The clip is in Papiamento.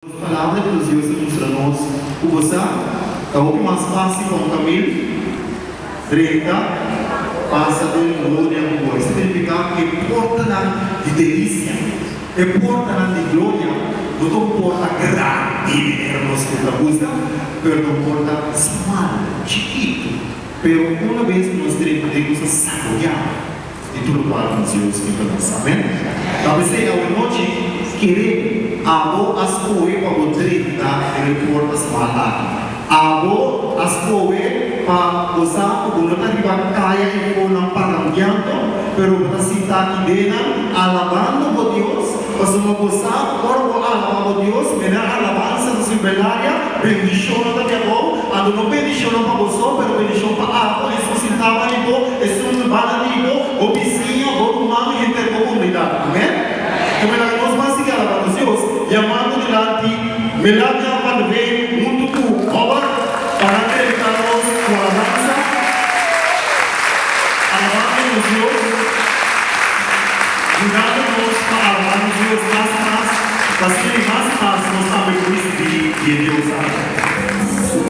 Nos Palabra di nos Dios ta mustra nos ku bo sa ta hopi mas fásil pa un kamil drenta pasa den gloria ku bo. Esei ta nifiká ku e portanan di delisia, e portanan di gloria no ta un porta grandi manera nos tur ta gusta, pero ta un porta smal, chikitu. Pero una bes ku nos drenta den nos ta saboreá di tur lokual ku nos Dios tin pa nos. Amen. Ta p'esei awenochi kere abo a skohe pa bo drenta den e porta smal aki. Abo a skohe pa bo sa ku bo no ta riba kaya i fonan parrandiando, pero bo ta sinta aki denan alabando bo Dios, pasobra bo sa ku ora bo alaba bo Dios, menen alabansa ta subi belaria, bendishonnan ta bia abou. Anto no bendishonnan pa bo so, pero bendishon pa abo, esun sintá banda di bo, esun banda di bo, bo bisiña, bo ruman, henter bo komunidat. Amen? Te mira ku nos ban sigui alabá nos Dios, yamando dilanti Melania van de Veen huntu ku Robert pa nan prediká nos ku alabansa, alabando nos Dios, yudando nos pa alabá nos Dios mas i mas, pa asina mas i mas nos tambe por risibí di e Dios aki.